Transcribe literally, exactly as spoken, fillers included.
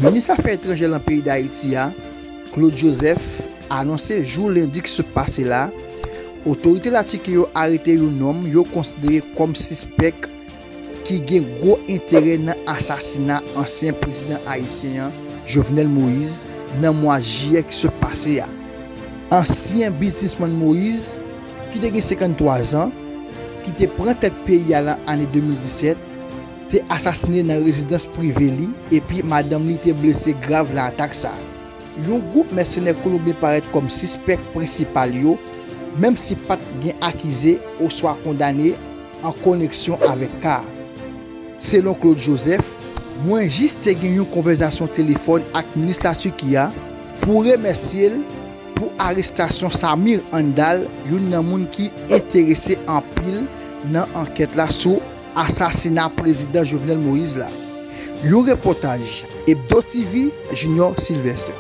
Minis Afè Etranjè lan peyi Dayiti a, Claude Joseph, anonse jou lendi ki sot pase la, otorite Latiki yo arete yon nonm yo konsidere kòm sispèk ki gen gwo enterè nan asasina ansyen prezidan ayisyen an, Jovenel Moïse, nan mwa jiyè ki sot pase a. Ansyen biznismann Moïse, ki te gen senkanntwa zan, ki te pran tèt peyi a lan ane de mil disèt, te asasinen nan rezidans prive li, epi madanm li te blese grav lan atak sa a. Yon gwoup mèsenè kolonbyen parèt kòm sispèk prensipal yo, menm si pa t gen akize oswa kondane an koneksyon avèk ka a. Selon Claude Joseph, mwen jis te gen yon konvèsasyon telefòn ak minis Latiki a pou remèsye l pou arestasyon Samir Handal, youn nan moun ki enterese anpil nan ankèt la sou asasina prezidan Jovenel Moïse la. Yon repòtaj Hebdo T V, Junior Sylvester.